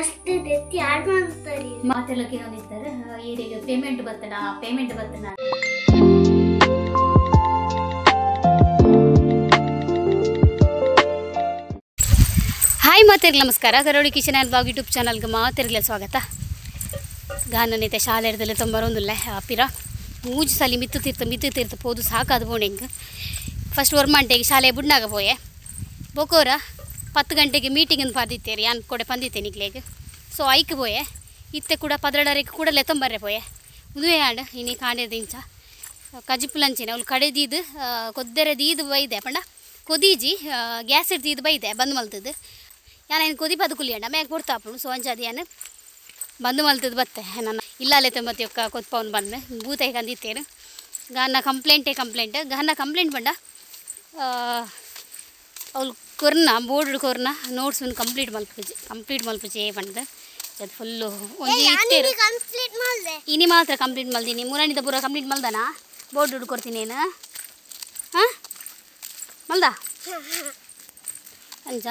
ಮಸ್ತ್ ದೆತ್ತಿ ಆಡ್ ಮಾಡ್ತಾರೆ ಮಾತೆಲ್ಲ ಕೇಳೋದಿರ್ತಾರೆ ಈರಿಗೆ ಪೇಮೆಂಟ್ ಬರ್ತದ ಪೇಮೆಂಟ್ ಬರ್ತದ. ಹಾಯ್ ಮಾತಿರ್ಲಿ ನಮಸ್ಕಾರ, Karoli kitchen and blog YouTube ಚಾನಲ್ಗೆ ಮಾತಿರ್ಲಿ ಸ್ವಾಗತ. ಗಾನನೈತೆ ಶಾಲೆ ಇರದಲ್ಲೇ ತೊಂಬರೊಂದಿಲ್ಲ ಪಿರ ಮೂಜು ಸಾಲಿ ಮಿತ್ತು ತೀರ್ಥ ಮಿತ್ತು ತೀರ್ಥ ಪೋದು ಸಾಕಾದ ಬೋಣೆಂಗೆ. ಫಸ್ಟ್ ಒರ್ಮಂಟೆಗೆ ಶಾಲೆ ಬುಡ್ನಾಗ ಪೋಯೆ ಬೊಕೋರ 10 ಗಂಟೆಗೆ ಮೀಟಿಂಗ್ ಅಂತ ಪಂದಿತ್ತೇರಿ ಯಾನ್ ಕೊಡೆ ಪಂದಿತ್ತೇನೆ ಈಗಲೇಗ. ಸೊ ಐಕ್ ಪೋಯೆ ಇತ್ತೆ ಕೂಡ 12ಕ್ಕೆ ಕೂಡ ಲೆತ್ತೊಂಬರ್ರೆ ಪೋಯೆ ಉದುವೆ ಆಂಡ್ ಇನಿ ಕಾಂಡೇದ ಇಂಚ ಕಜಿಪುಲಂಚಿನ ಅವ್ಳು ಕಡೆದೀದು ಕೊದ್ದೆರೆ ದೀದು ಬೈದೆ ಪಂಡ ಕೊದೀಜಿ ಗ್ಯಾಸ್ ಇಡ್ದೀದು ಬೈದೆ ಬಂದ್ ಮಲ್ತದ್ದು ಯಾನ್ ಕೊದಿ ಬದುಕುಲಿ ಅಂಡ ಮ್ಯಾಗ ಕೊಡ್ತಾಪುಣು. ಸೊ ಅಂಚಾದ ಯಾನ್ ಬಂದು ಮಲ್ತದ್ದು ಬತ್ತೆ ನನ್ನ ಇಲ್ಲಾಲೆ ತೊಂಬತ್ತಿ ಒಕ್ಕ ಕೊತ್ಪವನ್ ಬಂದು ಬೂತಾಯಿ ಕಂದಿತ್ತೇನು ಗಾನ ಕಂಪ್ಲೇಂಟೇ ಕಂಪ್ಲೇಂಟ್ ಗಾನ ಕಂಪ್ಲೇಂಟ್ ಬಂಡ ಅವ್ಳು ಕೊರ್ನ ಬೋರ್ಡ್ ಕೊರ್ನ ನೋಟ್ಸ್ ಕಂಪ್ಲೀಟ್ ಮಲ್ಪುಜಿ ಕಂಪ್ಲೀಟ್ ಮಲ್ಪುಜಿ ಬಂದು ಅದು ಫುಲ್ಲು ಒಂಜಿ ಇತ್ತೇರು ಇನಿ ಮಾತ್ರ ಕಂಪ್ಲೀಟ್ ಮಲ್ದಿನಿ ಮೂರಣಿದ ಪೂರ ಕಂಪ್ಲೀಟ್ ಮಲ್ದನ ಬೋರ್ಡ್ ಹುಡ್ ಕೊಡ್ತೀನಿ ಹಾಂ ಮಲ್ದ ಅಂಚ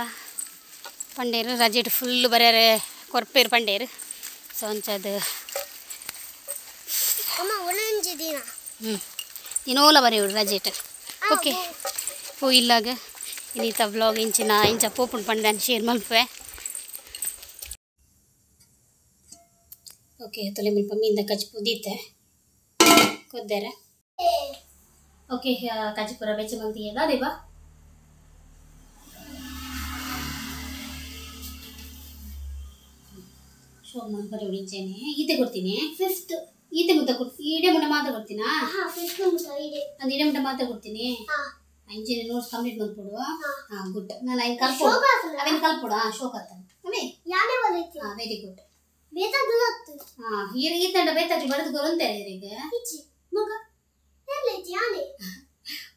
ಪಂಡೇರು ರಜೆಟ್ ಫುಲ್ಲು ಬರ್ಯಾರೆ ಕೊರ್ಪೇರು ಪಂಡೇರು. ಸೊ ಅಂಚದು ಹ್ಞೂ ದಿನೋಲ ಬರೆಯೋಡು ರಜೆಟ್. ಓಕೆ ಪೋ ಇಲ್ಲಾಗ ಇನ್ನೀತ ವ್ಲಾಗ್ ಇಂಚಿನ ಇಂಚ ಪೋಪುಂಡು ಪಂಡ ಶೇರ್ ಮಲ್ಪೆ. ಓಕೆ ತೊಲೆ ಮುಲ್ಪ ಮೀನ್ದ ಕಜ್ಪು ದೀತೆ ಕೊದ್ದಾರೆ. ಓಕೆ ಕಜ್ಪುರ ಬೆಚ್ಚ ಮಲ್ತೀಯದ ದೇವಾ ಶೋಕ್ ಮಲ್ಪರೆ ಇಂಚೇನೆ ಈತೆ ಕೊಡ್ತೀನಿ ಫಿಫ್ತ್ ಈತೆ ಮುಟ್ಟ ಕೊಡ್ತೀನಿ ಈಡೆ ಮುಟ್ಟ ಮಾತ್ರ ಕೊಡ್ತೀನಾ ಅದು ಈಡೆ ಮುಟ್ಟ ಮಾತ್ರ ಕೊಡ್ತೀನಿ ಇಂಚೇನೆ ನೋಟ್ಸ್ ಕಂಪ್ಲೀಟ್ ಮಲ್ಪೊಡು. ಹಾಂ ಗುಡ್ ನಾನು ಐನ್ ಕಲ್ಪೊಡು ಅವೇನು ಕಲ್ಪೊಡು. ಹಾಂ ಶೋಕ್ ಆತ ಅವೇ ಹಾಂ ವೆರಿ ಗುಡ್. ಹಾಂ ಈ ತಂಡ ಬೇತಾಕ್ಲಿ ಬರೆದು ಕೊರಂತಾರೆ ಈಗ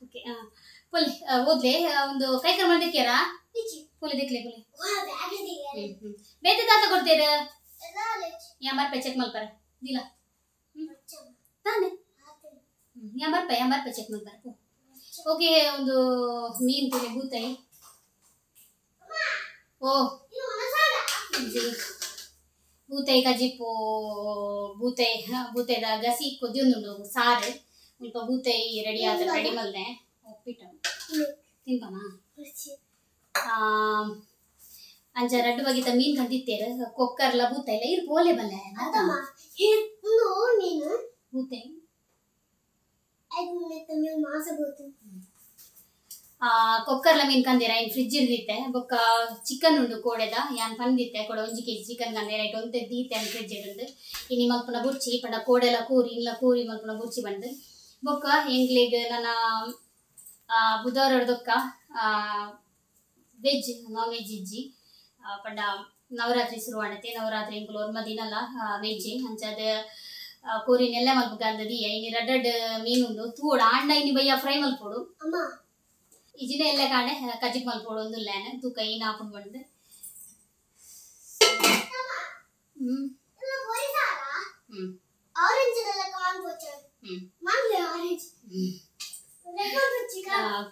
ಓಕೆ. ಹಾಂ ಪೊಲಿ ಓದ್ಲೆ ಒಂದು ಕೈಕರ್ ಮಾಡ್ದಿಕ್ಯಾರ ಪೊಲಿ ದಿಕ್ಲೆ ಪೊಲಿ ಬೇತೆ ತಾತ ಕೊಡ್ತೀರ ಯಾ ಮರ್ಪೆ ಚೆಕ್ ಮಲ್ಪರ ದಿಲ ತಾನೆ ಯಾ ಮರ್ಪೆ ಯಾ ಮರ್ಪೆ ಚೆಕ್ ಮಲ್ಪರ. ಓಕೆ ಒಂದು ಮೀನು ತುಲೆ ಬೂತಾಯಿ ಓ ಬೂತಾಯಿ ಕಜಿಪು ಬೂತಾಯಿ ಬೂತಾಯ್ದ ಗಸಿ ಕೊದ್ದಿಯೊಂದುಂಡು ಸಾರು ಮುಲ್ಪ ಬೂತಾಯಿ ರೆಡಿ ಆದ ರೆಡಿ ಮಲ್ದೆ ಉಪ್ಪಿಟ್ಟು ತಿನ್ಪನಾ ಅಂಚ ರಡ್ಡು ಬಗೆತ ಮೀನು ಕಂದಿತ್ತೇರು ಕೊಕ್ಕರ್ಲ ಬೂತಾಯಿಲ್ಲ ಇರು ಪೋಲೆ ಬಲ್ಲೆ ಬೂತಾಯಿ ಕೊಕ್ಕರ್ಲ ಮೀನು ಕಂದಿರ ಇನ್ ಫ್ರಿಜ್ ಇರ್ದಿತ್ತೆ ಬೊಕ್ಕ ಚಿಕನ್ ಉಂಡು ಕೋಡೆದ ಯಾನ್ ಪಂದಿತ್ತೆ ಕೊಡೆ 1 ಕೆಜಿ ಚಿಕನ್ ಕಂದಿರ ಐಟ್ ಒಂತೆ ದೀತೆ ಫ್ರಿಜ್ ಇಡುಂಡು ಇನಿ ಮಲ್ಪುನ ಬುರ್ಚಿ ಪಂಡ ಕೋಡೆಲ ಕೂರಿ ಇಲ್ಲ ಕೂರಿ ಮಲ್ಪುನ ಬುರ್ಚಿ ಬಂದು ಬೊಕ್ಕ ಎಂಗ್ಲಿಗ್ ನನ್ನ ಬುಧವಾರ ದೊಕ್ಕ veg non veg ಇಜ್ಜಿ ಪಂಡ ನವರಾತ್ರಿ ಶುರುವಾಣತೆ ನವರಾತ್ರಿ ಎಂಕುಲು ಒರ್ಮ ದಿನಲ ವೆಜ್ ಅಂಚಾದ ಕೋರಿ ನೆಲ್ಲ ಮಲ್ಪುಗ ಅಂದದಿ ಇನಿ ರಡ್ಡಡ್ ಮೀನುಂಡು ತೂಡು ಆಂಡ ಇನಿ ಬಯ್ಯ ಫ್ರೈ ಮಲ್ಪೊಡು ಇಜಿನ ಎಲ್ಲ ಕಾಣೆ ಕಜಿಪ್ ಮಲ್ಪೊಡು ಒಂದು ಲ್ಯಾನ್ ತೂಕ ಏನ್ ಹಾಕೊಂಡು ಬಂದು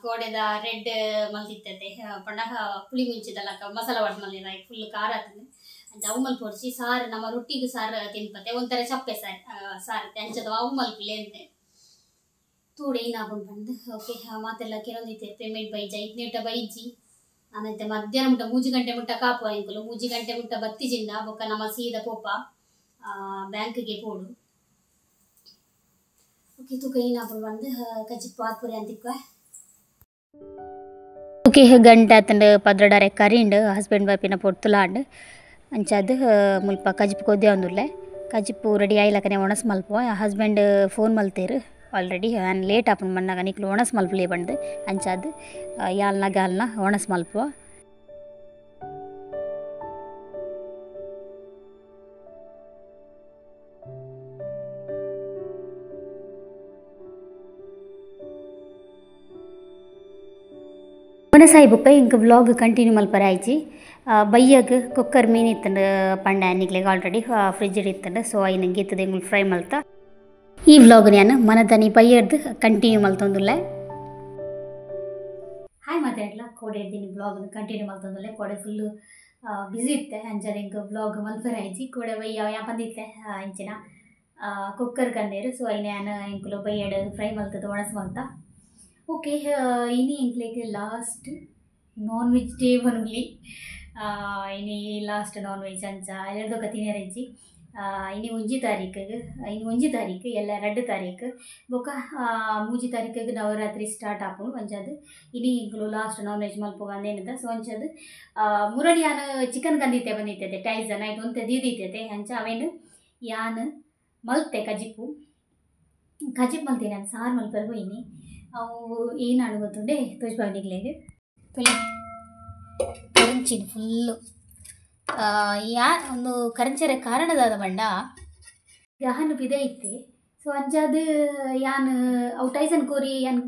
ಕೋಡೆದ ರೆಡ್ ಮಲ್ದಿತ್ತತೆ ಪಂಡ ಪುಳಿ ಮುಂಚಿದಲ್ಲ ಮಸಾಲ what ಮಲ್ದಿನ ಫುಲ್ ಖಾರ ಆತದೆ ಅಂಚ ಅವು ಮಲ್ಪೊಡ್ಚಿ ಸಾರು ನಮ್ಮ ರೊಟ್ಟಿಗೂ ಸಾರು ತಿನ್ಪತೆ ಒಂಥರ ಚಪ್ಪೆ ಸಾರು ಸಾರು ಅಂಚದ ಅವು ಮಲ್ಪಿಲೆ ಅಂತೆ ತೂಡೆ ಏನ್ ಹಾಕೊಂಡು ಬಂದು. ಓಕೆ ಮಾತೆಲ್ಲ ಕೆಲವೊಂದಿತ್ತೆ ಪೇಮೆಂಟ್ ಬೈಜ ಇದ್ನೇಟ ಬೈಜಿ ಆಮೇಲೆ ಮಧ್ಯಾಹ್ನ ಮುಟ್ಟ 3 ಗಂಟೆ ಮುಟ್ಟ ಕಾಪು ಎಂಕುಲು 3 ಗಂಟೆ ಮುಟ್ಟ ಬತ್ತಿಜಿಂದ ಬೊಕ್ಕ ನಮ್ಮ ಸೀದ ಪೋಪ ಬ್ಯಾಂಕ್ಗೆ ಪೋಡು. ಓಕೆ ತೂಕ ಏನ್ ಹಾಕೊಂಡು ಬಂದು ಕಜಿಪ್ಪು ಆತ್ಪುರಿ ಅಂತಿಕ್ಕ. ಓಕೆ ಗಂಟೆ ಆತಂಡು 12 ಕರಿಂಡು ಹಸ್ಬೆಂಡ್ ಬರ್ಪಿನ ಪೊರ್ತುಲಾಂಡು ಅಂಚಾದ ಮುಲ್ಪ ಕಜಿಪ್ಪು ಕೊದ್ದೆ ಒಂದುಲ್ಲೆ ಕಜಿಪ್ಪು ರೆಡಿ ಆಯ್ಲಕನೆ ಒಣಸ್ ಮಲ್ಪ ಹಸ್ಬೆಂಡ್ ಫೋನ್ ಮಲ್ತೇರು ಆಲ್ರೆಡಿ ನಾನು ಲೇಟ್ ಆಪುಂಡು ಮಣ್ಣಾಗ ನಿಕ್ಲು ಒಣಸ್ ಮಲ್ಪಲೇ ಬಂದು ಅಂಚಾದ ಯಾಲ್ನ ಗಾಲ್ನ ಒಣಸ್ ಮಲ್ಪುವ. ಒಣಸಾಯಿ ಬೊಕ್ಕ ಇಂಕ ವ್ಲಾಗ್ ಕಂಟಿನ್ಯೂ ಮಲ್ಪರೆ ಆಯ್ಚಿ ಬಯ್ಯಗ್ ಕುಕ್ಕರ್ ಮೀನು ಇತ್ತಂಡು ಪಂಡ ನಿಕ್ಲೆಗ್ ಆಲ್ರೆಡಿ ಫ್ರಿಜ್ ಇತ್ತಂಡು. ಸೊ ಐನ ಗೀತದ ಎಂಗುಲು ಫ್ರೈ ಮಲ್ತ ಈ ವ್ಲಾಗ್ ನಾನು ಮನದನಿ ಬಯ್ಯರ್ದು ಕಂಟಿನ್ಯೂ ಮಲ್ತೊಂದುಲ್ಲೆ. ಹಾಯ್ ಮಾತಾಡ್ಲ ಕೋಡೆ ಇದ್ದೀನಿ ಬ್ಲಾಗ್ನ ಕಂಟಿನ್ಯೂ ಮಲ್ತೊಂದುಲ್ಲೆ. ಕೋಡೆ ಫುಲ್ಲು ಬಿಸಿ ಇತ್ತೆ ಅಂಚನೆ ಎಂಕ್ ವ್ಲಾಗ್ ಮಲ್ಪೆರೆ ಆಯ್ಜಿ ಕೋಡೆ ಬಯ್ಯ ಯಾ ಪಂದಿತ್ತೆ ಇಂಚಿನ ಕುಕ್ಕರ್ ಕಂದೇರು ಸೊ ಐನೆ ಯಾನ್ ಎಂಕುಲು ಬಯ್ಯಡ್ ಫ್ರೈ ಮಲ್ತದ ಒಣಸ್ ಮಲ್ತ ಓಕೆ ಇನಿ ಎಂಕ್ಲೆಗ್ ಲಾಸ್ಟ್ ನಾನ್ ವೆಜ್ ಡೇ ಬನ್ಲಿ ಇನಿ ಲಾಸ್ಟ್ ನಾನ್ ವೆಜ್ ಅಂಚ ಎಲ್ಲದೊಕ್ಕ ತಿನೆರೆಜ್ಜಿ ಇನಿ ಒಂಜಿ ತಾರೀಕಿಗೆ ಇನಿ ಒಂಜಿ ತಾರೀಕು ಎಲ್ಲ 2 ತಾರೀಕು ಬೊಕ್ಕ 3 ತಾರೀಕಿಗೆ ನವರಾತ್ರಿ ಸ್ಟಾರ್ಟ್ ಆಪುಂಡು ಅಂಚಾದ್ ಇನಿ ಎಂಕುಲು ಲಾಸ್ಟ್ ನಾನ್ ವೆಜ್ ಮಲ್ಪುಗ ಅಂದೇನಿದ ಸೊ ಅಂಚಾದ್ ಮುರಳಿ ಯಾನ್ ಚಿಕನ್ ಕಂದಿತ್ತೆ ಬಂದಿತ್ತೆ ಟೈಸನ್ ಐಟ್ ಒಂತೆ ದೀದಿತ್ತೆ ಅಂಚ ಅವೇನು ಯಾನ್ ಮಲ್ತೆ ಕಜಿಪು ಕಜಿಪು ಮಲ್ತೀನಿ ನಾನು ಸಾರು ಮಲ್ಪೆರೆ ಪೋಯಿನಿ ಅವು ಏನಾಡು ಗೊತ್ತುಂಡೆ ತೋಜ್ಪಾವ್ ತುಲೆ ಕರಂಚಿನ ಫುಲ್ಲು ಯಾ ಒಂದು ಕರಂಚರೆ ಕಾರಣದಾದ ಬಂಡ ಯಾನ್ ಪಿದೆ ಇತ್ತೆ ಸೊ ಅಂಚಾದ್ ಯಾನ್ ಅವು ಟೈಸನ್ ಕೋರಿ ಯಾನ್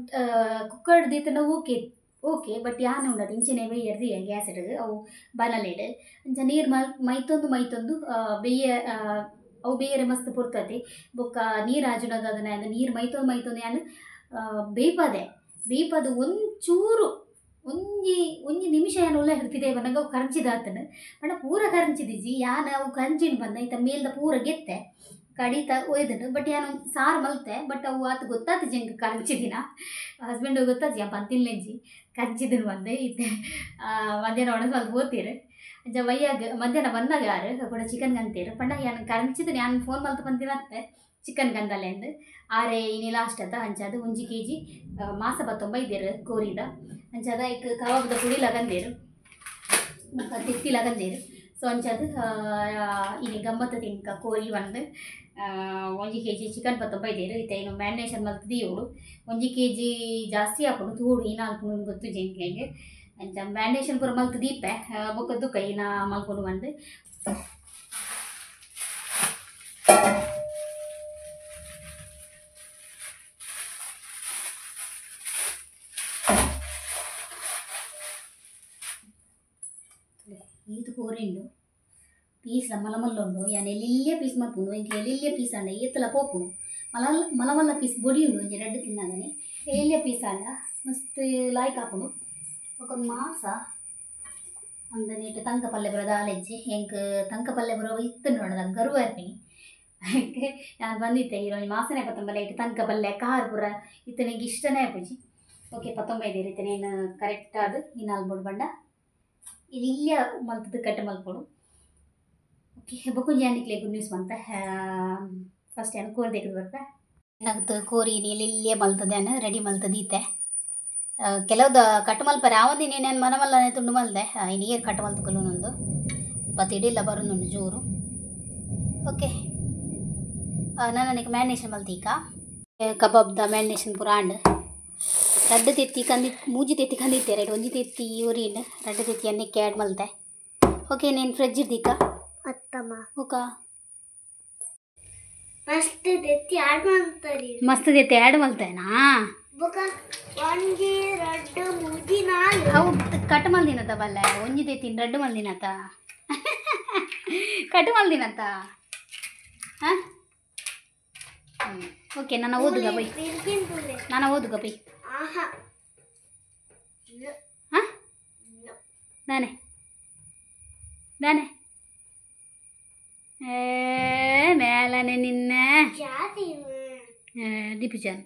ಕುಕ್ಕರ್ ದೀತನ ಓಕೆ ಓಕೆ ಬಟ್ ಯಾನ್ ಉಂಡದು ಇಂಚಿನ ಬೇಯರ್ದಿ ಗ್ಯಾಸ್ ಇಡದು ಅವು ಬನಲೇಡ್ ಅಂಚ ನೀರು ಮೈತೊಂದು ಮೈತೊಂದು ಬೇಯ ಅವು ಬೇಯರೆ ಮಸ್ತ್ ಪೊರ್ತತೆ ಬೊಕ್ಕ ನೀರು ಆಜುನದ ಅದನ್ನ ನೀರು ಮೈತೊಂದು ಮೈತೊಂದು ಯಾನ್ ಬೇಯ್ಪಾದೆ ಬೇಯ್ಪಾದ ಒಂಚೂರು ಒಂಜಿ ಒಂಜಿ ನಿಮಿಷ ಏನು ಉಲ್ಲ ಹಿಡ್ತಿದೆ ಬನ್ನಗ ಅವು ಕರಂಚಿದಾತನ ಪಂಡ ಪೂರ ಕರಂಚಿದಿಜಿ ಯಾನ್ ಅವು ಕರಂಚಿನ ಬಂದ ಈತ ಮೇಲ್ದ ಪೂರ ಗೆತ್ತೆ ಕಡಿತ ಒಯ್ದನು ಬಟ್ ಯಾನ್ ಸಾರು ಮಲ್ತೆ ಬಟ್ ಅವು ಆತ ಗೊತ್ತಾತು ಜಂಗ್ ಕರಂಚಿದಿನ ಹಸ್ಬೆಂಡ್ ಗೊತ್ತಾತು ಯಾ ಬಂತಿಲ್ಲೆಂಜಿ ಕರಂಚಿದನು ಬಂದೆ ಇತ್ತೆ ಮಧ್ಯಾಹ್ನ ಒಣ ಸ್ವಲ್ಪ ಓದ್ತೀರು ಅಂಚ ವಯ್ಯಾಗ ಮಧ್ಯಾಹ್ನ ಬಂದಾಗ ಯಾರು ಕೂಡ ಚಿಕನ್ ಗಂತೀರು ಪಂಡ ಯಾನ್ ಕರಂಚಿದನು ಯಾನ್ ಫೋನ್ ಮಲ್ತು ಬಂದಿನತ್ತೆ ಚಿಕನ್ ಗಂದಲೆಂದು ಆರೆ ಇನಿ ಲಾಸ್ಟ್ ಅದ ಅಂಚಾದ 1 ಕೆಜಿ ಮಾಸ ಬತ್ತೊಂಬ ಇದ್ದೀರು ಕೋರಿದ ಅಂಚಾದ ಐಕ್ ಕಬಾಬ್ದ ಪುಡಿ ಲಗಂದೇರು ತಿತ್ತಿ ಲಗಂದೇರು ಸೊ ಅಂಚಾದ ಇನಿ ಗಮ್ಮತ್ತ ತಿನ್ಕ ಕೋರಿ ಒಂದು 1 ಕೆಜಿ ಚಿಕನ್ ಪತ್ತೊಂಬ ಇದ್ದೀರು ಇತ್ತೆ ಇನ್ನು ಮ್ಯಾರಿನೇಷನ್ ಮಲ್ತದಿ ಇವಳು 1 ಕೆಜಿ ಜಾಸ್ತಿ ಹಾಕೊಂಡು ತೂಡು ಇನ್ನ ಹಾಕೊಂಡು ಗೊತ್ತು ಜಿಂಕೆಗೆ ಅಂಚ ಮ್ಯಾರಿನೇಷನ್ ಪೂರ ಮಲ್ತು ದೀಪೆ ಬೊಕ್ಕದ್ದು ಕೈನ ಮಲ್ಕೊಂಡು ಬಂದು ಈತು ಕೋರಿಂಡು ಪೀಸ್ ಮಲಮಲ್ಲ ಉಂಡು ಯಾನ್ ಎಲ್ಲಿಲ್ಲೇ ಪೀಸ್ ಮಲ್ಪುಂಡು ಇಂಕ ಎಲ್ಲಿಲ್ಲೇ ಪೀಸ್ ಅಂಡ ಏತಲ ಪೋಪುಂಡು ಮಲ ಮಲಮಲ್ಲ ಪೀಸ್ ಬೊಡಿ ಉಂಡು ಒಂಜಿ ರಡ್ಡು ತಿನ್ನಾಗನೆ ಎಲ್ಲಿಯ ಪೀಸ್ ಅಂಡ ಮಸ್ತ್ ಲಾಯ್ಕ್ ಆಪುಂಡು ಒಂದು ಮಾಸ ಅಂದನೇಟ್ ತಂಕ ಪಲ್ಯ ಬರೋದು ಆಲೆಜ್ಜಿ ಎಂಕ್ ತಂಕ ಪಲ್ಯ ಬರೋ ಇತ್ತು ನೋಡೋದ ಗರ್ವ ಇರ್ತೀನಿ ನಾನು ಬಂದಿದ್ದೆ ಈ ಒಂಜಿ ಮಾಸನೇ ಪತ್ತೊಂಬಲ್ಲ ಇಟ್ಟು ತಂಕ ಪಲ್ಯ ಖಾರ ಪೂರ ಇತ್ತು ನಂಗೆ ಇಷ್ಟನೇ ಆಪುಜಿ ಓಕೆ ಪತ್ತೊಂಬ ಇದ್ದೀರಿ ನೀನು ಕರೆಕ್ಟ್ ಅದು ಇನ್ನು ಅಲ್ಬೋಡು ಬಂಡ ಇಲ್ಲಿಯ ಮಲ್ತದ ಕಟ್ ಮಲ್ಪೊಡು ಓಕೆ ಬೊಕೊಂಜಿ ಯಾನಿಕ್ಲೆ ಗುಡ್ ನ್ಯೂಸ್ ಬಂತ ಫಸ್ಟ್ ಏನು ಕೋರಿ ತೆಗೆದು ಬರ್ತ ನಗ್ದು ಕೋರಿ ಇಲ್ಲಿಯೇ ಮಲ್ತದೇನು ರೆಡಿ ಮಲ್ತದೀತೆ ಕೆಲವ್ದು ಕಟ್ ಮಲ್ಪರೆ ಆವೊಂದಿನ ನಾನು ಮನಮಲ್ಲನೆ ತುಂಡು ಮಲ್ದೆ ಇನ್ನು ಏರು ಕಟ್ ಮಲ್ತುಕೊಲ್ಲೊಂದು ಪತ್ತಿಡಿಲ್ಲ ಬರೋದುಂಡು ಜೋರು ಓಕೆ ನಾನು ನನಗೆ ಮ್ಯಾರಿನೇಷನ್ ಮಲ್ತೀಕ ಕಬಾಬ್ದ ಮ್ಯಾರಿನೇಷನ್ ಪೂರ ಆಂಡ್ ರಡ್ಡು ತೆತ್ತಿ ಕಂದಿ ಮೂಜಿ ತೆತ್ತಿ ಕಂದಿತ್ತೆ ರೈಟ್ ಒಂಜಿ ತೆತ್ತಿ ಊರಿನ ರಡ್ಡು ತೆತ್ತಿ ಅನ್ನಕ್ಕೆ ಆ್ಯಡ್ ಮಲ್ತೆ ಓಕೆ నేను ಫ್ರಿಜ್ ಇರ್ದಿಕ್ಕ ಅತ್ತಮ್ಮ ಓಕಾ ಮಸ್ತ್ ತೆತ್ತಿ ಆಡ್ ಮಾಡ್ತಾರೆ ಮಸ್ತ್ ತೆತ್ತಿ ಆ್ಯಡ್ ಮಲ್ತೇನಾ ಬೊಕ ಒಂಜಿ ರಡ್ಡು ಮೂಜಿ ನಾಲ್ ಅವು ಕಟ್ ಮಲ್ದಿನತ ಬಲ್ಲೆ ಒಂಜಿ ತೆತ್ತಿನ ರಡ್ಡು ಮಲ್ದಿನತ ಕಟ್ ಮಲ್ದಿನತ ಹಾಂ ಓಕೆ ನಾನು ಓದುಗ ಬೈ ನಾನು ಓದುಗ ಬೈ ಆಹಾ ಹಾಂ ನಾನೇ ನಾನೇ ಏ ಮೇಲನೆ ನಿನ್ನ ದೀಪಜಾನ್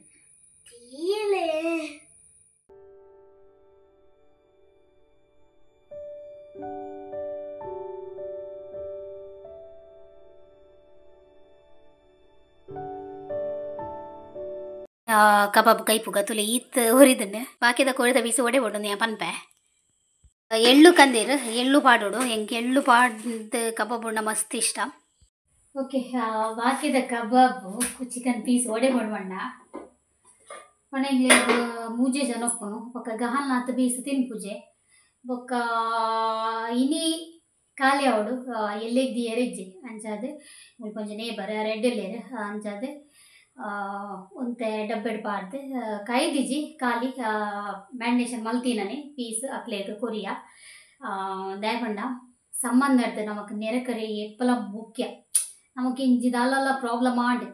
ಕಬಾಬ್ ಕೈಪುಗ ತುಲೆ ಈತ್ ಹುರಿದನ್ನು ಬಾಕಿದ ಕೋಳಿದ ಬೀಸಿ ಒಡೆ ಒಡೊಂದು ಪನ್ಪೆ ಎಳ್ಳು ಕಂದಿರು ಎಳ್ಳು ಪಾಡೋಡು ಎಂಕ್ ಎಳ್ಳು ಪಾಡ್ದು ಕಬಾಬ್ ಉಂಡ ಮಸ್ತ್ ಇಷ್ಟ ಓಕೆ ಬಾಕಿದ ಕಬಾಬು ಚಿಕನ್ ಪೀಸ್ ಒಡೆ ಬಣ್ಣ ಮನೆಗೆ ಮೂಜೆ ಜನ ಒಪ್ಪುನು ಬೊಕ್ಕ ಗಹಲ್ನಾತ್ ಪೀಸ್ ತಿನ್ಪುಜೆ ಬೊಕ್ಕ ಇನಿ ಖಾಲಿ ಅವಡು ಎಲ್ಲೆಗ್ ದಿಯರೆಜ್ಜಿ ಅಂಚಾದ್ ಮುಲ್ಪ ಒಂಜಿ ನೇಬರ್ ರೆಡ್ಡಿಲ್ಲೇರು ಅಂಚಾದ್ ಒಂತೆ ಡಬ್ಬೆಡ್ ಪಾಡ್ದು ಕೈದಿಜಿ ಖಾಲಿ ಮ್ಯಾರಿನೇಷನ್ ಮಲ್ತೀನನೆ ಪೀಸ್ ಅಕ್ಲೇಗ್ ಕೊರಿಯ ದಾಯಪಂಡ ಸಂಬಂಧ ಇರ್ತದೆ ನಮಕ್ ನೆರೆಕರೆ ಎಪ್ಪಲ ಮುಖ್ಯ ನಮಕ್ ಇಂಜಿ ದಾಲಲ್ಲ ಪ್ರಾಬ್ಲಮ್ ಆಂಡ್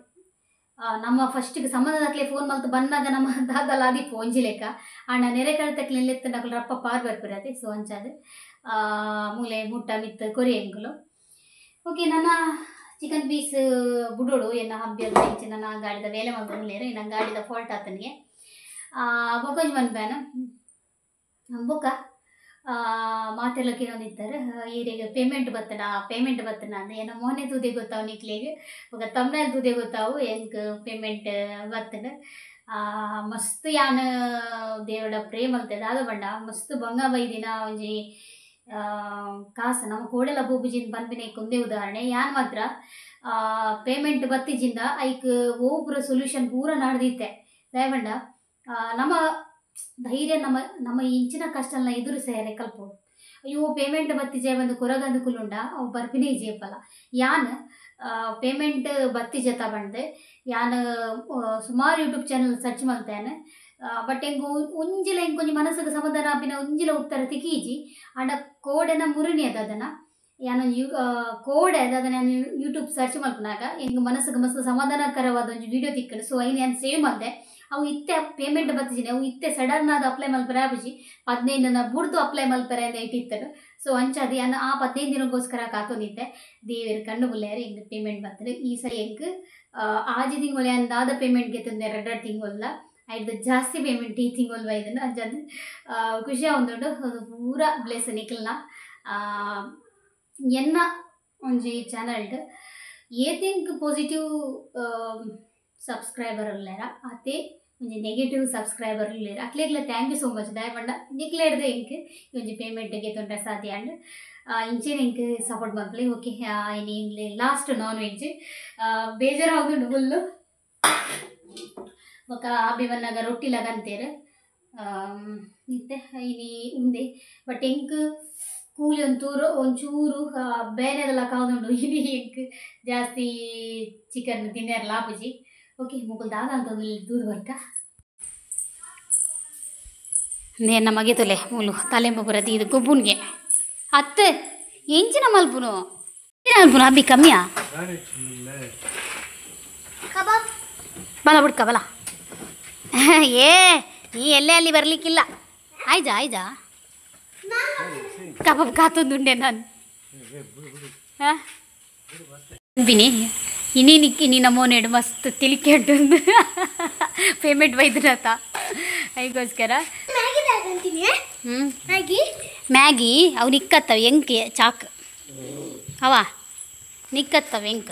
ನಮ್ಮ ಫಸ್ಟಿಗೆ ಸಂಬಂಧದಕ್ಲೆ ಫೋನ್ ಮಲ್ತು ಬನ್ನಾಗ ನಮ್ಮ ದಾದಲ್ಲ ಆದಿಪ್ಪು ಒಂಜಿ ಲೆಕ್ಕ ಆಂಡ ನೆರೆಕರೆ ತಕ್ಲೆ ಎತ್ತಂಡ ಅಕ್ಲು ರಪ್ಪ ಪಾರ್ ಬರ್ಪಿರತೆ ಸೊ ಅಂಚಾದ್ ಮೂಲೆ ಮುಟ್ಟ ಮಿತ್ತ ಕೊರಿಯಂಗುಲು. ಓಕೆ, ನನ್ನ ಚಿಕನ್ ಪೀಸ್ ಬುಡೋಡು ಎನ್ನ ಹಬ್ಬಿಯಲ್ಲಿ ಇಂಚೆ ನನ್ನ ಗಾಡಿದ ವೇಲೆ ಮಲ್ತೊಂದುಲ್ಲೆರ್, ನನ್ನ ಗಾಡಿದ ಫಾಲ್ಟ್ ಆತನಿಗೆ ಬೊಕೊಂಜಿ ಮನ್ಪೇನ ಬೊಕ ಮಾತೆಲ್ಲ ಕೇಳೊಂದಿತ್ತಾರೆ ಈರೆಗ್ ಪೇಮೆಂಟ್ ಬತ್ತನ ಪೇಮೆಂಟ್ ಬತ್ತನ ಅಂದ್ ಎನ್ನ ಮೋನೆ ತೂದೆ ಗೊತ್ತಾವು ನಿಕ್ಲೆಗ್, ಬೊಕ ತಮ್ನೇಲ್ ತೂದೆ ಗೊತ್ತಾವು ಎಂಕ್ ಪೇಮೆಂಟ್ ಬತ್ತನ. ಮಸ್ತ್ ಯಾನ್ ದೇವಡ ಪ್ರೇ ಮಲ್ತೆ ದಾದ ಪಂಡ ಮಸ್ತ್ ಬಂಗ ಬೈದಿನ ಒಂಜಿ ಕಾಸು ನಮ್ಮ ಕೋಡೆಲ ಪೋಪುಜಿಂದ್ ಪನ್ಪಿನೈಕ್ ಒಂದೇ ಉದಾಹರಣೆ. ಯಾನ್ ಮಾತ್ರ ಪೇಮೆಂಟ್ ಬತ್ತಿಜಿಂದ ಐಕ್ ಓ ಪೂರ ಸೊಲ್ಯೂಷನ್ ಪೂರ ನಾಡ್ದಿತ್ತೆ. ದಾಯೆ ಪಂಡ ನಮ್ಮ ಧೈರ್ಯ ನಮ್ಮ ನಮ್ಮ ಇಂಚಿನ ಕಷ್ಟನ ಎದುರಿಸೇರೆ ಕಲ್ಪೋಡು. ಅಯ್ಯೋ ಪೇಮೆಂಟ್ ಬತ್ತಿಜೆ ಬಂದು ಕೊರಗಂದು ಕುಲುಂಡ ಅವು ಬರ್ಪಿನೇ ಇಜ್ಜೆಪಲ. ಯಾನ್ ಪೇಮೆಂಟ್ ಬತ್ತಿಜೆತ ಬಂದೆ ಯಾನ್ ಸುಮಾರು ಯೂಟ್ಯೂಬ್ ಚಾನಲ್ ಸರ್ಚ್ ಮಲ್ತೇನೆ, ಬಟ್ ಎಂಕ್ ಒಂಜಿಲ ಎಂಕ್ ಒಂಜಿ ಮನಸ್ಸಿಗೆ ಸಮಾಧಾನ ಆಪಿನ ಒಂಜಿಲ ಉತ್ತರ ತಿಕೀಜಿ. ಆಂಡ ಕೋಡೆನ ಮುರಿನಿ ಅದನ ಯಾನ್ ಕೋಡೆ ಅದನ್ನ ನಾನು ಯೂಟ್ಯೂಬ್ ಸರ್ಚ್ ಮಲ್ಪನಾಗ ಎಂಕ್ ಮನಸ್ಸಿಗೆ ಮಸ್ತ್ ಸಮಾಧಾನಕರವಾದ ಒಂಜಿ ವಿಡಿಯೋ ತಿಕ್ಕನು. ಸೊ ಐನ್ ಯಾನ್ ಸೇವ್ ಮಲ್ದೆ. ಅವು ಇತ್ತೆ ಪೇಮೆಂಟ್ ಬತ್ತಿಜಿನಿ, ಅವು ಇತ್ತೆ ಸಡನ್ ಆದ್ ಅಪ್ಲೈ ಮಲ್ಪರೆ ಆಪುಜಿ, 15 ಬುಡ್ದು ಅಪ್ಲೈ ಮಲ್ಪರೆ ಅಂದ್ ಇಟ್ಟಿತ್ತನು. ಸೊ ಅಂಚಾದ್ ಯಾನ್ ಆ 15 ದಿನಕ್ಕೋಸ್ಕರ ಕಾತೊಂದಿತ್ತೆ. ದೇವೆರ್ ಕಣ್ಣು ಬುಲ್ಲೆರ್ ಎಂಕ್ ಪೇಮೆಂಟ್ ಬತ್ತುಂಡು. ಈ ಸರಿ ಎಂಕ್ ಆಜಿ ತಿಂಗೊಲು ಯಾನ್ ದಾದ ಪೇಮೆಂಟ್ ಗೆತ್ತೊಂದೆ 2 ತಿಂಗೊಲ್ಲ ಐಡ್ದ್ ಜಾಸ್ತಿ ಪೇಮೆಂಟ್ ಈ ತಿಂಗೊಲು ಬೈದುಂಡು. ಅಂಚಾದ್ ಖುಷಿ ಆವೊಂದುಂಡು. ಅದು ಪೂರ ಬ್ಲೆಸ್ ನಿಕಲ್ನ ಎನ್ನ ಒಂಜಿ ಚಾನಲ್ಡ್ ಏತೆಂಕ್ ಪಾಸಿಟಿವ್ ಸಬ್ಸ್ಕ್ರೈಬರ್ ಉಲ್ಲೆರ ಅತೆ ಒಂಜಿ ನೆಗೆಟಿವ್ ಸಬ್ಸ್ಕ್ರೈಬರ್ ಉಲ್ಲೆರ್ ಅಕ್ಲೆಗ್ಲ thank you so much. ದಾಯೆ ಪಂಡ ನಿಕ್ಲೆಡ್ದ್ ಎಂಕ್ ಒಂಜಿ ಪೇಮೆಂಟ್ ಗೆತೊಂಡ್ರೆ ಸಾಧ್ಯ ಆಂಡ್. ಇಂಚೆನೆ ಎಂಕ್ ಸಪೋರ್ಟ್ ಮಲ್ಪುಲೆ. ಓಕೆ, ಇನಿ ಲಾಸ್ಟ್ ನಾನ್ ವೆಜ್ ಬೇಜಾರಾವೊಂದುಂಡು ಫುಲ್ಲು. ಬೊಕ ಆಬಿ ಬನ್ನಗ ರೊಟ್ಟಿ ಲಗಂತೇರ್ ಇತ್ತೆ ಇನಿ ಉಂದೆ. ಬಟ್ ಎಂಕ್ ಕೂಲಿ ಒಂಚೂರು ಒಂಚೂರು ಬೇರೆದೆಲ್ಲ ಕಾವೊಂದುಂಡು. ಇನಿ ಎಂಕ್ ಜಾಸ್ತಿ ಚಿಕನ್ ತಿನ್ನೆರ್ಲ ಆಪುಜಿ. ಓಕೆ, ಮೊಕುಲು ದಾದ ಅಂತಂದು ದೂದು ಬರ್ಕ ನೇನ ಮಗೆ ತೊಲೆ ಮೂಲು ತಲೆಂಬ ಪೂರ ದೀದು ಗೊಬ್ಬುನ್ಗೆ ಅತ್ತೆ ಎಂಚಿನ ಮಲ್ಪುನು ಮಲ್ಪುನು ಅಬ್ಬಿ ಕಮ್ಮಿಯಾ ಬಲ ಬುಡ್ಕ ಬಲ. ಏ ನೀ ಎಲ್ಲೇ ಅಲ್ಲಿ ಬರಲಿಕ್ಕಿಲ್ಲ. ಆಯ್ಜಾ ಆಯ್ಜಾ ಕಬಾಬ್ ಕಾತೊಂದುಂಡೆ ನಾನು ಬಿನಿ ಇನ್ನೇನಿಕ್ಕಿ ನಿನ್ನ ಮೋನೆಡು ಮಸ್ತ್ ತಿಳಿಕೆ ಉಂಟು ಪೇಮೆಂಟ್ ಬೈದ್ರತ ಅದಕ್ಕೋಸ್ಕರ. ಮ್ಯಾಗಿ ಅವು ನಿಕ್ಕತ್ತವೆ ಎಂಕೆ ಚಾಕ್ ಅವ ನಿಕ್ಕತ್ತವೆ ಎಂಕ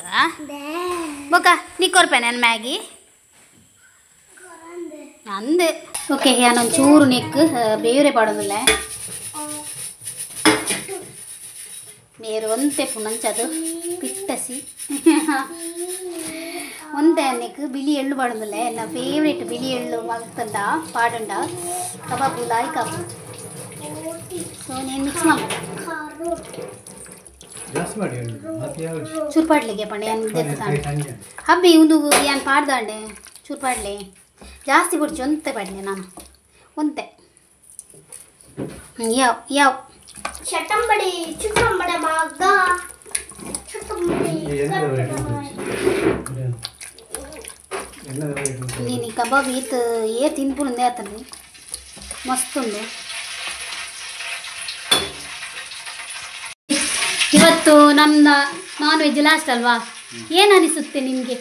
ಬೊಕ ನಿಕ್ಕೊರ್ಪೆ ನಾನು ಮ್ಯಾಗಿ ಅಂದೆ. ಓಕೆ, ನಾನೊಂದು ಚೂರು ನೆಕ್ ಬೇರೆ ಪಾಡೋದಿಲ್ಲ ಬೇರೆ ಒಂತೆ ಪುನಂಚದು ಪಿಟ್ಟಸಿ ಒಂತೆ ನೆಕ್ ಬಿಳಿ ಎಳ್ಳು ಪಾಡೋದಿಲ್ಲ. ನನ್ನ ಫೇವ್ರೇಟ್ ಬಿಳಿ ಎಳ್ಳು ಮಲ್ತಂಡ ಪಾಡಂಡ ಕಬಾಬು ಲಾಯ್ ಕಬಾಬ್. ಸೊ నేను ಮಿಕ್ಸ್ ಮಾಡ್ಬೇಕು ಚೂರು ಪಾಡ್ಲಿಗೆ ಪಂಡೆ ಹಬ್ಬಿ ಒಂದು ಏನು ಪಾಡ್ದಾಂಡೆ ಚೂರು ಪಾಡ್ಲಿ ಜಾಸ್ತಿ ಬಿಡ್ಚಿ ಒಂತೆ ಪಾಡ್ಲಿ ನಾನು ಒಂತೆ ಯಾವ ಯಾವ ಚಟಂಬಡಿ ಚುಟ್ಟಂಬಡ ಮಗ ಚುಟ್ಟಂಬಡಿ. ನೀನು ಕಬಾಬ್ ಈತ ಏ ತಿನ್ಪುಂದೆ ಆತನು ಮಸ್ತುಂಡು. ಇವತ್ತು ನಮ್ಮ ನಾನ್ ವೆಜ್ ಲಾಸ್ಟ್ ಅಲ್ವಾ, ಏನು ಅನಿಸುತ್ತೆ ನಿಮಗೆ?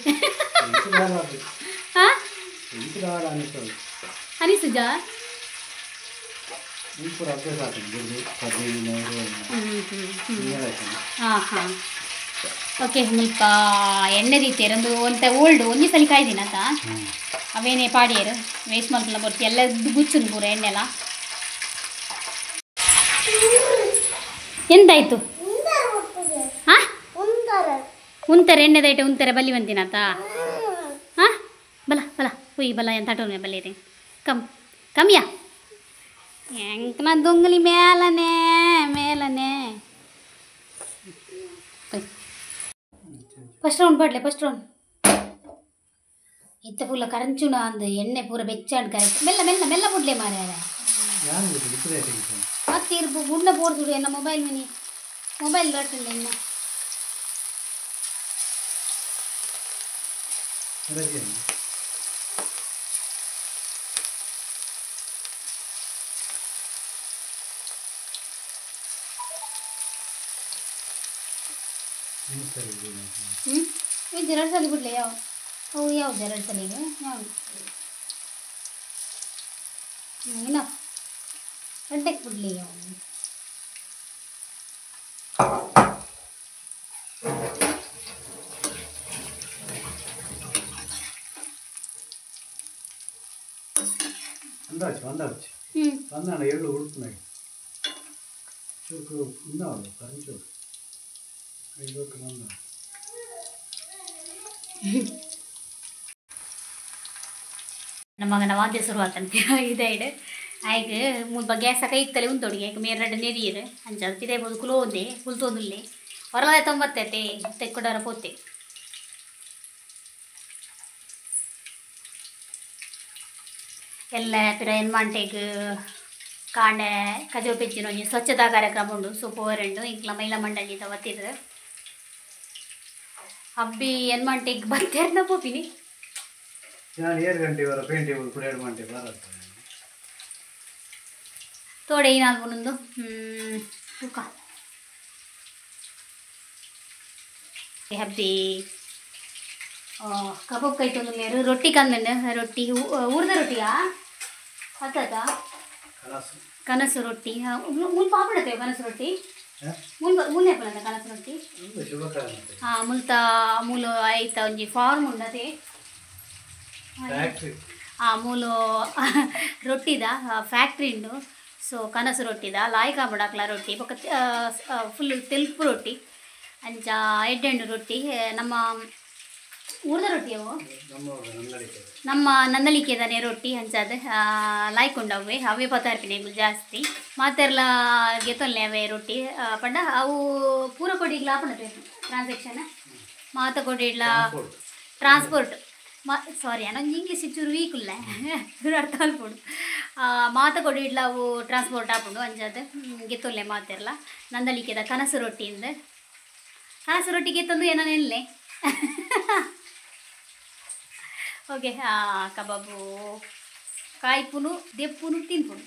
ಹಾಂ ಅನಿಸುಜಾ? ಹಾಂ ಹಾಂ ಓಕೆ. ಮುಲ್ಪ ಎಣ್ಣೆ ರೀತಿಯರು ಒಂದು ಒಂತೆ ಓಲ್ಡ್ ಒಂಜಿ ಸಲ ಕಾಯ್ದಿನತ ಅವೇನೇ ಪಾಡಿಯರು ವೇಸ್ಟ್ ಮಲ್ಪಲ ಬರ್ತಿ ಎಲ್ಲ ಗುಚ್ಚುಂದು ಪೂರ ಎಣ್ಣೆಲ್ಲ. ಎಂತಾಯ್ತು? ಹಾಂ ಉಂತಾರೆ ಎಣ್ಣೆದೈಟೆ ಉಂತಾರೆ ಬಲಿ ಬಂದಿನತ. ಹಾಂ ಬಲ ಬಲ ಉಯ್ ಬಲ ಎಂತ ಆಟೋ ಬಲ್ಲಿ ಕಮ್ ಕಮ್ಮಿಯಾ ಎಂಕನ ದೊಂಗಲಿ ಮೇಲನೆ ಮೇಲನೆ. ಫಸ್ಟ್ ರೌಂಡ್ ಪಾಡ್ಲೆ ಫಸ್ಟ್ ರೌಂಡ್. ಇತ್ತ ಪೂಲ ಕರಂಚುನ ಅಂದ್ ಎಣ್ಣೆ ಪೂರ ಬೆಚ್ಚಾಡ್ ಕರೆಕ್ಟ್ ಮೆಲ್ಲ ಮೆಲ್ಲ ಮೆಲ್ಲ ಬುಡ್ಲೆ ಮಾರ್ಯಾರ. ಮತ್ತೆ ಇರ್ಬು ಗುಂಡ ಬೋರ್ದುಡು ಎನ್ನ ಮೊಬೈಲ್ ಮಿನಿ ಮೊಬೈಲ್ ಬರ್ತದೆ ಎನ್ನ. ಹ್ಞೂ ಎರಡು ಸಲ ಬಿಡಲಿ ಯಾವ ಅವು ಯಾವ್ದು ಎರಡು ಸಲಿಗೆ ಯಾವುದು ಇನ್ನ ರಡ್ಡಕ್ಕೆ ಬಿಡಲಿ ಯಾವ ಅಂದಾಜು ಹ್ಞೂ ಅಂದಾಣ ಎಳ್ಳು ಉಡುಪಿನಾಗೆ ಚೂರು ಇಂದಾವಲ್ಲ ಕಂಚೂರು ಐದು ಬಂದ ನಮ್ಮ ಮಗನ ವಾದ್ಯ ಶುರುವಾತಂತೆ ಇದೇ ಆಯ್ಕೆ ಮುಲ್ಪ ಗ್ಯಾಸ ಕೈ ಇತ್ತಲೆ ಉಂತೊಡಿಗೆ ಮೇರಡ ನೆರಿಯರು ಅಂಚ ಪಿದೆ ಬೋದು ಕುಲೋಂದೆ ಕುಲ್ತೋದುಲ್ಲೆ ಹೊರಲ ತೊಂಬತ್ತೈತೆ ತೆಕ್ಕಡರ ಪೋತೆ ಎಲ್ಲ ಪಿರ ಎನ್ಮಾಂಟೆಗ್ ಕಾಂಡೆ ಕಜೋ ಪೆಜ್ಜಿನ ಒಂಜಿ ಸ್ವಚ್ಛತಾ ಕಾರ್ಯಕ್ರಮ ಉಂಡು ಸೊ ಪೋವರೆಂಡು ಇಂಕ್ಲ ಮಹಿಳಾ ಮಂಡಳಿದ ವತಿದ ಅಬ್ಬಿ ಎನ್ಮಾಂಟೆಗ್ ಬತ್ತೇರ್ನ ಪೋಪಿನಿ ನಾನು 7 ಗಂಟೆ ವರ ಪೇಂಟೆ ಕೂಡ 2 ಗಂಟೆ ಬರತ್ತೆ ತೋಡೆ ಏನಾಗ್ಬೋದು ತೂಕ ಹಬ್ಬಿ ಕಬಾಬ್ ಕೈತೊಂದು ನೇರು ರೊಟ್ಟಿ ಕಂದಣ್ಣ ರೊಟ್ಟಿ ಊರ್ದ ರೊಟ್ಟಿಯಾ ಅತ್ತದ ಕನಸು ರೊಟ್ಟಿ ಮುಲ್ಪ ಪಾಪಡತ್ತೆ ಕನಸು ರೊಟ್ಟಿ ಮುಲ್ಪ ಮುಲ್ಲೆ ಕನಸು ರೊಟ್ಟಿ ಹಾಂ ಮುಲ್ತ ಮೂಲು ಐತ ಒಂಜಿ ಫಾರ್ಮ್ ಉಂಡತೆ ಆ ಮೂಲು ರೊಟ್ಟಿದ ಫ್ಯಾಕ್ಟ್ರಿ ಉಂಡು ಸೊ ಕನಸು ರೊಟ್ಟಿದ ಲಾಯ್ಕ ಬಡಾಕ್ಲ ರೊಟ್ಟಿ ಬೊಕ್ಕ ಫುಲ್ ತೆಲ್ಪು ರೊಟ್ಟಿ ಅಂಚ ಎಡ್ಡೆಂಡು ರೊಟ್ಟಿ ನಮ್ಮ ಊರ್ದ ರೊಟ್ಟಿ ಅವು ನಮ್ಮ ನಂದಳಿಕೆದಾನೆ ರೊಟ್ಟಿ ಅಂಚಾದ ಲಾಯ್ಕೊಂಡವೆ ಅವೇ ಪತಾರ್ಪಿನ ಎಂಗುಲು ಜಾಸ್ತಿ ಮಾತೆರ್ಲ ಗೆತೊಲ್ಲೆ ಅವೇ ರೊಟ್ಟಿ ಪಂಡ ಅವು ಪೂರ ಕೊಡಿಗ್ಲ ಆಪಣತೆ ಟ್ರಾನ್ಸಾಕ್ಷನ್ ಮಾತ ಕೊಡಿಡ್ಲ ಟ್ರಾನ್ಸ್ಪೋರ್ಟ್ ಮಾ ಸಾರಿ ಅನ್ನೊಂದು ಇಂಗ್ಲೀಷ್ ಚೂರು ವೀಕ್ ಇಲ್ಲ ಅರ್ಥ ಅಲ್ಪುಂಡು ಮಾತ ಕೊಡಿಡ್ಲ ಅವು ಟ್ರಾನ್ಸ್ಪೋರ್ಟ್ ಆಪುಂಡು ಅಂಚಾದ ಗೆತ್ತೊಲ್ಲೆ ಮಾತೆರ್ಲ ನಂದಳಿಕೆದ ಕನಸು ರೊಟ್ಟಿಯಿಂದ ಕನಸು ರೊಟ್ಟಿ ಗೆತ್ತೊಂದು ಏನೋ ಓಕೆ ಕಬಾಬು ಕಾಯ್ಪುನು ದೆಪ್ಪುನು ತಿನ್ಪುನು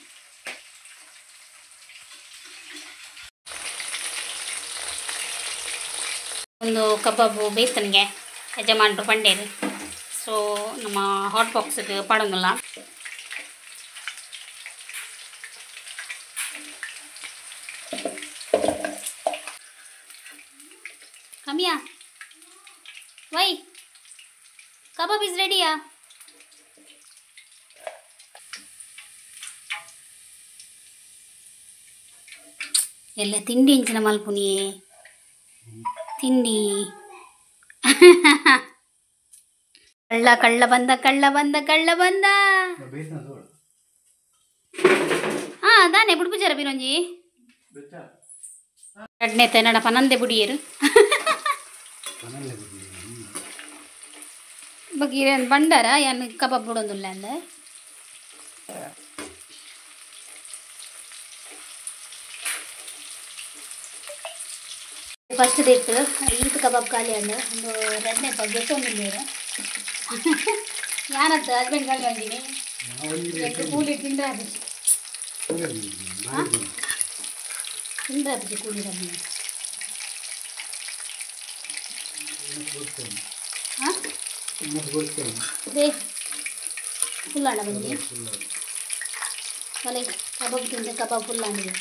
ಒಂದು ಕಬಾಬು ಬೇಯ್ತನಿಗೆ ಯಜಮಾನ್ರು ಪಂಡೇರು ಸೊ ನಮ್ಮ ಹಾಟ್ ಬಾಕ್ಸ್ಗೆ ಪಾಡೋಂಗಿಲ್ಲ ಕಮಿಯಾ ವೈ ಕಬಾಬ್ is ರೆಡಿಯಾ ಎಲ್ಲ ತಿಂಡಿ ಇಂಚಿನ ಮಲ್ಪುನಿಯೇ ತಿಂಡಿ ಕಳ್ಳ ಕಳ್ಳ ಬಂದ ಕಳ್ಳ ಬಂದ ಕಳ್ಳ ಬಂದ ಹಾ ದಾನೆ ಬುಡ್ಪುಜಾರ ಬಿನೊಂಜಿ ಎರಡನೇ ತನ್ನಡ ಪನಂದೆ ಬುಡಿಯರು ಬಗ್ಗಿ ಬಂಡಾರ ಏನು ಕಬಾಬ್ ಬಿಡೋದಿಲ್ಲ ಅಂದ ಫಸ್ಟ್ ದಿಟ್ಟು ಈತ್ ಕಬಾಬ್ ಖಾಲಿ ಅಂದ ಒಂದು ಎರಡನೇ ಬಗ್ಗೆ ತೊಂದಿದ್ದೀರ ಯಾನತ್ತ ಹಸ್ಬೆಂಡ್ ಖಾಲಿ ಬಂದೀನಿ ಕೂಲಿ ತಿಂದ್ರೆ ಆಪಿಜಿ ತಿಂದ್ರೆ ಆಪಿಜಿ ಕೂಲಿ ರಮ್ಮಿ ಹಾಂ they ಫುಲ್ಲಾಣ ಬಂದು ಮಲೆ ಕಬಾಬ್ ತಿಂದೆ ಕಬಾಬ್ ಫುಲ್ಲಾಣಿದೆ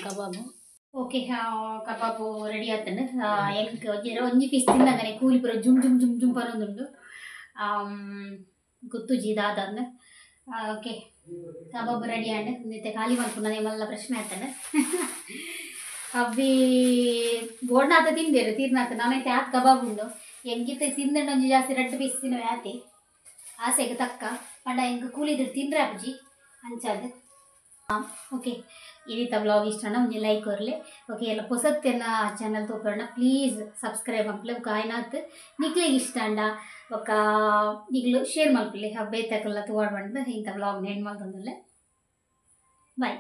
ಕಬಾಬು ಓಕೆ ಕಬಾಬು ರೆಡಿ ಆತಂಡು ಎಂಕ್ ಒಂಜಿ ಪೀಸ್ ತಿನ್ನಗನೆ ಕೂಲಿ ಪೂರ ಜುಮ್ ಜುಮ್ ಜುಮ್ ಜುಮ್ ಪರೊಂದುಂಡು ಗೊತ್ತುಜಿ ದಾದಂದು ಓಕೆ ಕಬಾಬು ರೆಡಿ ಆಂಡ್ ಇತ್ತೆ ಖಾಲಿ ಮಲ್ಪುನ ಮಲ್ಲ ಪ್ರಶ್ನೆ ಆತಂಡು ಅಬ್ಬಿ ಬೋಡ್ನಾತ ತಿಂದೇರು ತೀರ್ನಾತ ನಾನೈತೆ ಆತ್ ಕಬಾಬ್ ಉಂಡು ಎಂಕಿತ್ತೆ ತಿಂದಂಡು ಒಂಜಿ ಜಾಸ್ತಿ ರಡ್ಡು ಪೀಸ್ ತಿನ್ನವೆ ಆತಿ ಆಸೆಗೆ ತಕ್ಕ ಪಂಡ ಎಂಕ್ ಕೂಲಿದ್ರು ತಿಂದ್ರೆ ಅಪ್ಜಿ ಅಂಚಾದ್ ಓಕೆ ಈ ರೀತಿ ಬ್ಲಾಗ್ ಇಷ್ಟ ಒಂಜಿ ಲೈಕ್ ಕೊರ್ಲೆ ಓಕೆ ಎಲ್ಲ ಪೊಸತ್ತೆನ ಚಾನಲ್ ತೋಪರಣ ಪ್ಲೀಸ್ ಸಬ್ಸ್ಕ್ರೈಬ್ ಮಲ್ಪಲೆ ಬೊಕ ಆಯ್ನಾತ್ ನಿಕ್ಲೆಗ್ ಇಷ್ಟ ಅಂಡ ಬೊಕ ನಿಕ್ಲು ಶೇರ್ ಮಲ್ಪಲೆ ಬೇತಕಲ್ಲ ತೋಡ್ ಬಂದು ಇಂಥ ಬ್ಲಾಗ್ ನೆಂಡ್ ಮಲ್ತೊಂದುಲ್ಲೆ. ಬಾಯ್.